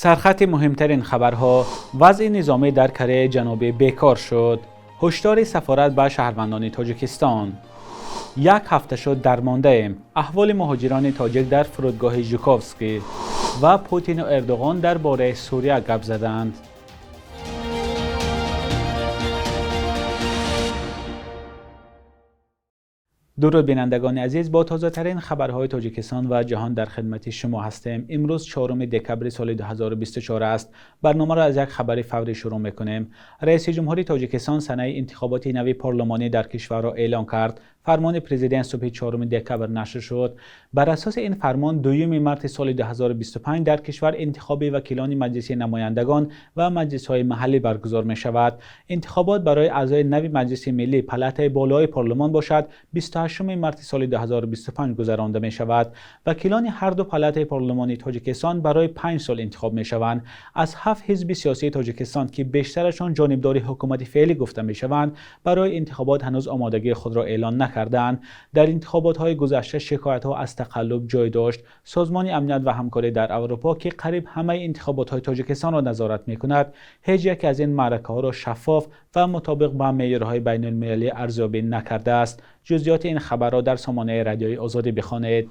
Сархати муҳимтарин хабарҳо: вазъи низомӣ дар Кореяи Ҷанубӣ бекор шуд. Ҳушдори сафорат ба шаҳрвандони Тоҷикистон. Як ҳафта шуд дармондаем. Аҳволи муҳоҷирони тоҷик дар фурудгоҳи Жуковский ва Путину Эрдоғон дар бораи Сурия гап заданд. Дуруд, бинандагони азиз, бо тозатарин хабарҳои Тоҷикистон ва ҷаҳон дар хидмати шумо ҳастем. Имрӯз 4 декабри соли 2024 аст. Барномаро аз як хабари фаврӣ шурӯъ мекунем. Раиси ҷумҳури Тоҷикистон санаи интихоботи нави парлумонӣ дар кишварро эълон кард. Фармони президент субҳи 4 декабр нашр шуд. Бар асоси ин фармон, 2 марти соли 2025 дар кишвар интихоби вакилони Маҷлиси намояндагон ва маҷлисҳои маҳаллӣ баргузор мешавад. Интихобот барои аъзои нави Маҷлиси миллӣ, палатаи болои парлумон бошад, 28 марти соли 2025 гузаронда мешавад. Вакилони ҳар ду палатаи парлумони Тоҷикистон барои 5 сол интихоб мешаванд. Аз 7 ҳизби сиёсии Тоҷикистон, ки бештарашон ҷонибдори ҳукумати феълӣ гуфта мешаванд, барои интихобот ҳанӯз омодагии худро эълон накардаанд. Дар интихоботҳои гузашта шикоятҳо аз тақаллуб ҷой дошт. Созмони амният ва ҳамкорӣ дар Аврупо, ки қариб ҳамаи интихоботҳои Тоҷикистонро назорат мекунад, ҳеҷ яке аз ин маъракаҳоро шаффоф ва мутобиқ ба меъёрҳои байналмилалӣ арзёбӣ накардааст. Ҷузъиёти ин хабарро дар сомонаи Радиои Озодӣ бихонед.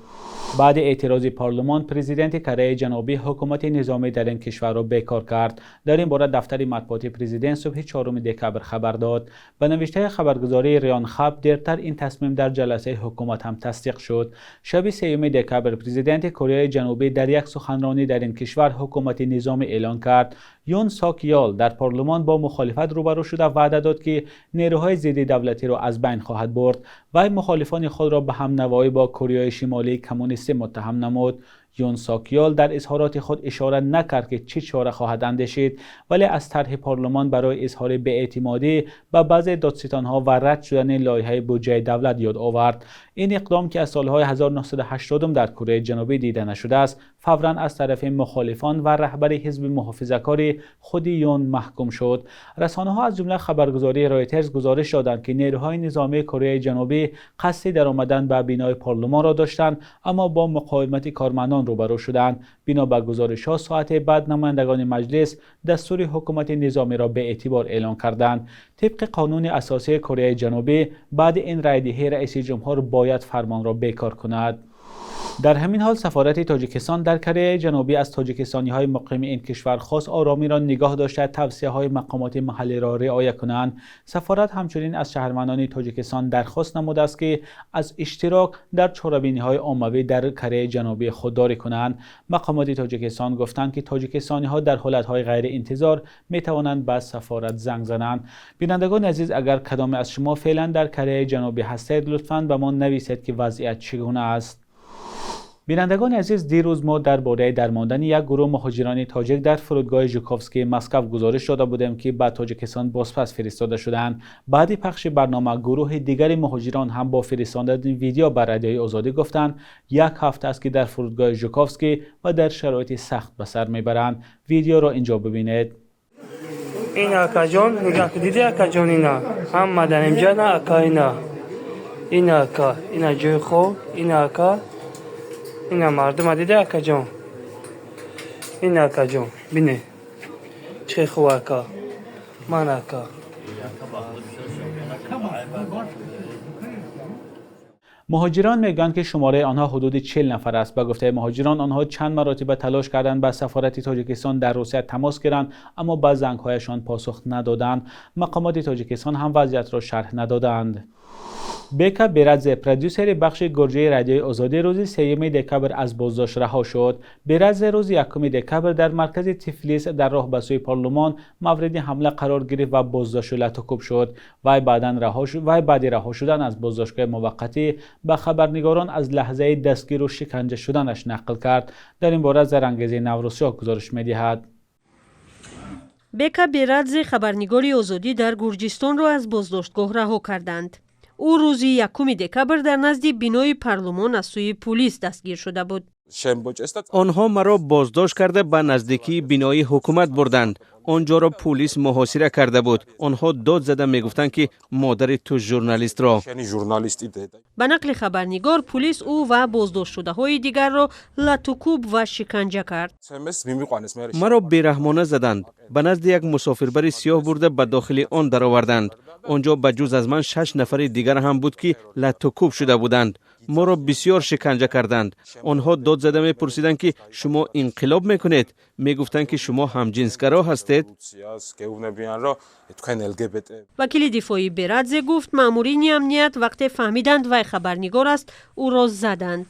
Баъди эътирози парлумон, президенти Кореяи Ҷанубӣ ҳукумати низомӣ дар ин кишварро бекор кард. Дар ин бора дафтари матбуоти президент субҳи 4 декабр хабар дод. Ба навиштаи хабаргузории Рёнхаб, дертар ин тасмим дар ҷаласаи ҳукумат ҳам тасдиқ шуд. Шаби 3 декабр президенти Кореяи Ҷанубӣ дар як суханронӣ дар ин кишвар ҳукумати низомӣ эълон кард. Юн Сок Ёл дар парлумон бо мухолифат рӯбарӯ шуда ваъда дод, ки нерӯҳои зидди давлатиро аз байн хоҳад бурд. Вай мухолифони худро ба ҳамнавоӣ бо Кореяи Шимолии коммунистӣ муттаҳам намуд. Юн Сок Ёл дар изҳороти худ ишора накард, ки чӣ чора хоҳад андешид, вале аз тарҳи парлумон барои изҳори беэътимодӣ ба баъзе додситонҳо ва рад шудани лоиҳаи буҷаи давлат ёд овард. Ин иқдом, ки аз солҳои 1980 дар Кореяи Ҷанубӣ дида нашудааст, фавран аз тарафи мухолифон ва раҳбари ҳизби муҳофизакори худи Юн маҳкум шуд. Расонаҳо, аз ҷумла хабаргузории Ройтерс, гузориш доданд, ки нерӯҳои низомии Кореяи Ҷанубӣ қасди даромадан ба бинои парлумонро доштанд, аммо бо муқовимати кормандон рӯбарӯ шуданд. Бино ба гузоришҳо, соате баъд намояндагони маҷлис дастури ҳукумати низомиро беэътибор эълон карданд. Тибқи қонуни асосии Кореяи Ҷанубӣ, баъди ин райдиҳӣ раиси ҷумҳур бояд фармонро бекор кунад. Дар ҳамин ҳол сафорати Тоҷикистон дар Кореяи Ҷанубӣ аз тоҷикистониҳои муқими ин кишвар хост оромиро нигоҳ дошта, тавсияҳои мақомоти маҳаллиро риоя кунанд. Сафорат ҳамчунин аз шаҳрвандони Тоҷикистон дархост намудааст, ки аз иштирок дар чорабиниҳои оммавӣ дар Кореяи Ҷанубӣ худдорӣ кунанд. Мақомоти Тоҷикистон гуфтанд, ки тоҷикистониҳо дар ҳолатҳои ғайриинтизор метавонанд ба сафорат занг зананд. Бинандагони азиз, агар кадоме аз шумо феълан дар Кореяи Ҷанубӣ ҳастед, лутфан ба мо нависед, ки вазъият чӣ гуна аст. Бинандагони азиз, дирӯз мо дар бораи дармондани як гурӯҳ муҳоҷирони тоҷик дар фурудгоҳи Жуковскии Москав гузориш дода будем, ки ба Тоҷикистон бозпас фиристода шуданд. Баъди пахши барнома гурӯҳи дигари муҳоҷирон ҳам бо фиристодани видео ба Радиои Озодӣ гуфтанд, як ҳафта аст, ки дар фурудгоҳи Жуковский ва дар шароити сахт ба сар мебаранд. Видеоро инҷо бибинед. Ин акаҷон, нигаҳ, диди, акаҷон, ина ҳама дар инҷа, на ака, ина, ина ака, ина ҷои хоб, ина ака, ина мардума дида, акаҷон, ина акаҷон, бине чӣ хуб ака, ман ака. Муҳоҷирон мегӯянд, ки шумораи онҳо ҳудуди 40 нафар аст. Ба гуфтаи муҳоҷирон, онҳо чанд маротиба талош карданд ба сафорати Тоҷикистон дар Русия тамос гиранд, аммо ба зангҳояшон посух надоданд. Мақомоти Тоҷикистон ҳам вазъиятро шарҳ надоданд. Бека Берадзе, продюсери бахши гурҷии Радиои Озодӣ, рӯзи 3 декабр аз боздошт раҳо шуд. Берадзе рӯзи 1 декабр дар маркази Тифлис дар роҳ ба сӯи парлумон мавриди ҳамла қарор гирифт ва боздошту латукӯб шуд. Вай баъди раҳо шудан аз боздоштгоҳи муваққатӣ ба хабарнигорон аз лаҳзаи дастгиру шиканҷа шуданаш нақл кард. Дар ин бора Зарангези Наврӯзшоҳ гузориш медиҳад. Бека Берадзе, хабарнигори Озодӣ дар Гурҷистонро аз боздоштгоҳ раҳо карданд. Ӯ рӯзи 1 декабр дар назди бинои парлумон аз сӯи пулис дастгир шуда буд. Онҳо маро боздошт карда, ба наздикии бинои ҳукумат бурданд. Он ҷоро пулис муҳосира карда буд. Онҳо дод зада мегуфтанд, ки модари ту журналистро. Ба нақли хабарнигор, пулис ӯ ва боздоштшудаҳои дигарро латукӯб ва шиканҷа кард. Маро бераҳмона заданд, ба назди як мусофирбари сиёҳ бурда, ба дохили он дароварданд. Он ҷо ба ҷуз аз ман шаш нафари дигар ҳам буд, ки латукӯб шуда буданд. Моро бисёр шиканҷа карданд. Онҳо дод зада мепурсиданд, ки шумо инқилоб мекунед, мегуфтанд, ки шумо ҳамҷинсгаро ҳастед. Вакили дифоии Берадзе гуфт, маъмурини амният вақте фаҳмиданд, вай хабарнигор аст, ӯро заданд.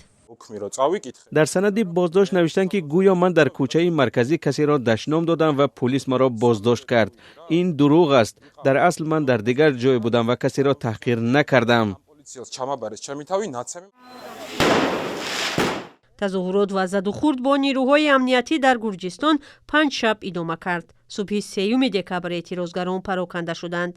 Дар санади боздошт навиштанд, ки гӯё ман дар кӯчаи марказӣ касеро дашном додам ва пулис маро боздошт кард. Ин дурӯғ аст. Дар асл ман дар дигар ҷой будам ва касеро таҳқир накардам. Тазоҳурот ва задухӯрд бо нирӯҳои амниятӣ дар Гурҷистон 5 шаб идома кард. Субҳи 3 декабр эътирозгарон пароканда шуданд.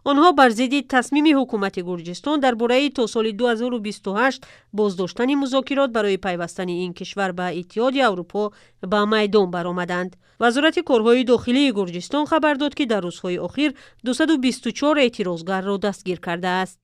Онҳо бар зидди тасмими ҳукумати Гурҷистон дар бораи то соли 2028 боздоштани музокирот барои пайвастани ин кишвар ба Иттиҳоди Аврупо ба майдон баромаданд. Вазорати корҳои дохилии Гурҷистон хабар дод, ки дар рӯзҳои охир 224 эътирозгарро дастгир кардааст.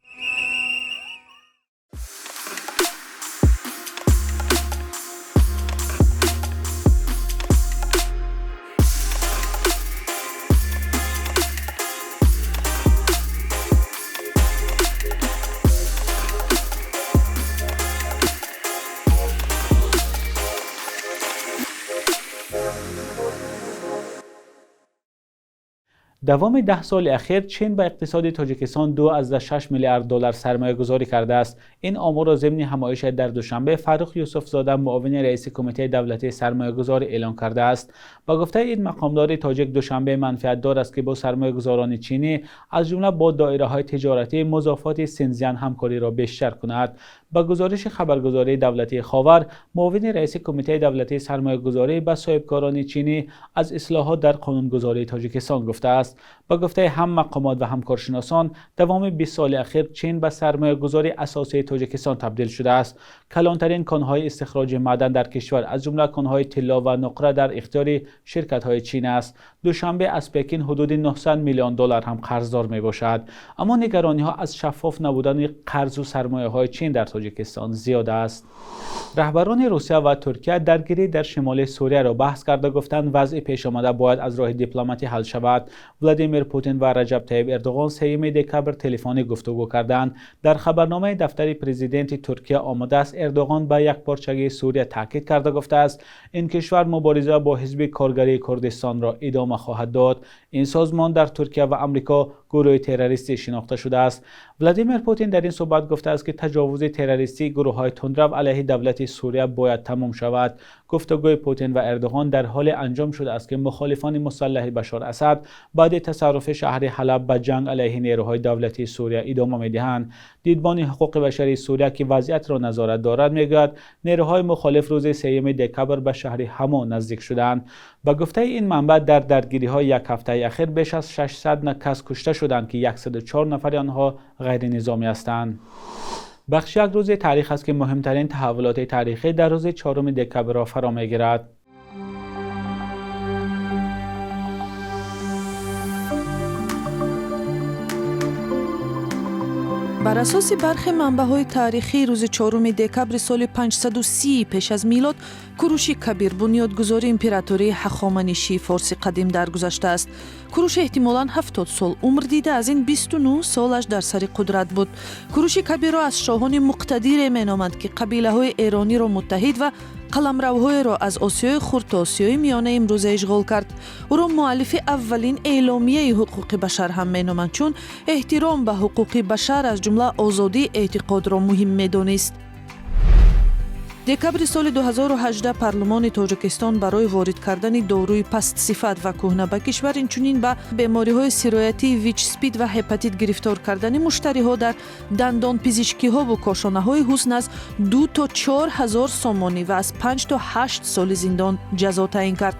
Давоми 10 соли ахир Чин ба иқтисоди Тоҷикистон 2,6 миллиард доллар сармоягузорӣ кардааст. Ин оморро зимни ҳамоише дар Душанбе Фаррух Юсуфзода, муовини раиси Кумитаи давлатии сармоягузорӣ, эълон кардааст. Ба гуфтаи ин мақомдори тоҷик, Душанбе манфиатдор аст, ки бо сармоягузорони чинӣ, аз ҷумла бо доираҳои тиҷоратӣ музофоти Синзян, ҳамкориро бештар кунад. Ба гузориши хабаргузории давлатии Ховар, муовини раиси Кумитаи давлатии сармоягузорӣ ба соҳибкорони чинӣ аз ислоҳот дар қонунгузории Тоҷикистон гуфтааст. Ба гуфтаи ҳам мақомот ва ҳамкоршиносон, давоми 20 соли ахир Чин ба сармоягузори асосии Тоҷикистон табдил шудааст. Калонтарин конҳои истихроҷи маъдан дар кишвар, аз ҷумла конҳои тилло ва нуқра, дар ихтиёри ширкатҳои чин аст. Душанбе аз Пекин ҳудуди 900 миллион доллар ҳам қарздор мебошад. Аммо нигарониҳо аз шаффоф набудани қарзу сармояҳои Чин дар Тоҷикистон зиёд аст. Раҳбарони Русия ва Туркия даргирӣ дар шимоли Сурияро баҳс карда, гуфтанд, вазъи пешомада бояд аз роҳи дипломатӣ ҳал шавад. Владимир Путин ва Раҷаб Тайиб Эрдоғон 3 декабр телефонӣ гуфтугӯ карданд. Дар хабарномаи дафтари президенти Туркия омадааст, Эрдоғон ба якпорчагии Сурия таъкид карда, гуфтааст, ин кишвар мубориза бо ҳизби коргарии Курдистонро идома хоҳад дод. Ин созмон дар Туркия ва Амрико гурӯҳи террористӣ шинохта шудааст. Владимир Путин дар ин суҳбат гуфтааст, ки таҷовузи террористии гурӯҳҳои тундрав алайҳи давлати Сурия бояд тамом шавад. Гуфтугӯи Путин ва Эрдоғон дар ҳоле анҷом шудааст, ки мухолифони мусаллаҳи Башор Асад баъди тасарруфи шаҳри Ҳалаб ба ҷанг алайҳи нерӯҳои давлатии Сурия идома медиҳанд. Дидбони ҳуқуқи башарии Сурия, ки вазъиятро назорат дорад, мегӯяд, нерӯҳои мухолиф рӯзи 3 декабр ба шаҳри Ҳамо наздик шуданд. Ба гуфтаи ин манбаъ, дар даргириҳои як ҳафтаи ахир беш аз 600 кас кушта шуданд, ки 104 нафари онҳо ғайринизомӣ ҳастанд. Бахши як рӯзи таърих аст, ки муҳимтарин таҳаввулоти таърихӣ дар рӯзи 4 декабрро фаро мегирад. Бар асоси бархе манбаъҳои таърихӣ, рӯзи 4 декабри соли 530 пеш аз милод Куруши Кабир, бунёдгузори императории Ҳахоманишии Форси қадим, даргузаштааст. Куруш эҳтимолан 70 сол умр дида, аз ин 29 солаш дар сари қудрат буд. Куруши Кабирро аз шоҳони муқтадире меноманд, ки қабилаҳои эрониро муттаҳид ва қаламравҳоеро аз Осиёи Хурд то Осиёи Миёна имрӯза ишғол кард. Ӯро муаллифи аввалин эъломияи ҳуқуқи башар ҳам меноманд, чун эҳтиром ба ҳуқуқи башар, аз ҷумла озодии эътиқодро муҳим медонист. Декабри соли 2018 парлумони Тоҷикистон барои ворид кардани доруи пастсифат ва кӯҳна ба кишвар, инчунин ба бемориҳои сироятии ВИЧ-СПИД ва ҳепатит гирифтор кардани муштариҳо дар дандонпизишкиҳову кошонаҳои ҳусн аз 2 то 4 ҳазор сомонӣ ва аз 5 то 8 соли зиндон ҷазо таъин кард.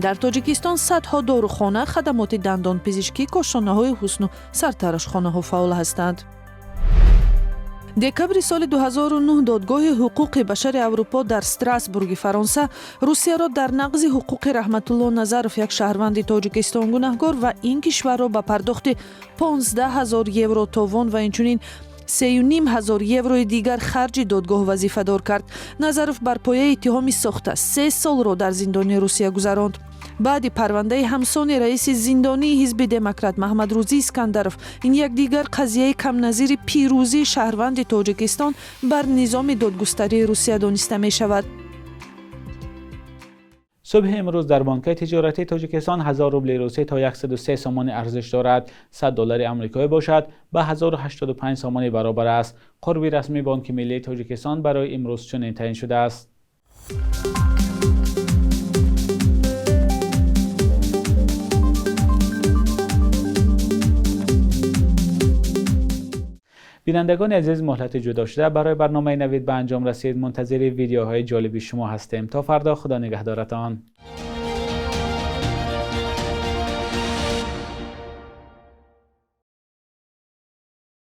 Дар Тоҷикистон садҳо дорухона, хадамоти дандонпизишкӣ, кошонаҳои ҳусну сартарошхонаҳо фаъол ҳастанд. Декабри соли 2009 Додгоҳи ҳуқуқи башари Аврупо дар Страсбурги Фаронса Русияро дар нақзи ҳуқуқи Раҳматулло Назаров, як шаҳрванди Тоҷикистон, гунаҳгор ва ин кишварро ба пардохти 15 ҳазор евро товон ва инчунин 3,5 ҳазор еврои дигар харҷи додгоҳ вазифадор кард. Назаров бар пояи иттиҳоми сохта 3 солро дар зиндони Русия гузаронд. Баъди парвандаи ҳамсони раиси зиндонии ҳизби демократ Маҳмадрӯзӣ Искандаров, ин як дигар қазияи камназири пирӯзии шаҳрванди Тоҷикистон бар низоми додгустарии Русия дониста мешавад. Субҳи имрӯз дар Бонкҳои тиҷоратии Тоҷикистон 1000 рубли русӣ то 103 сомонӣ арзиш дорад. 100 доллари амрикоӣ бошад, ба 1085 сомонӣ баробар аст. Қурби расмии Бонки миллии Тоҷикистон барои имрӯз чунин таъин шудааст. Бинандагони азиз, муҳлати ҷудошуда барои барномаи «Навид» ба анҷом расид. Мунтазири видеоҳои ҷолиби шумо ҳастем. То фардо, худо нигаҳдоратон.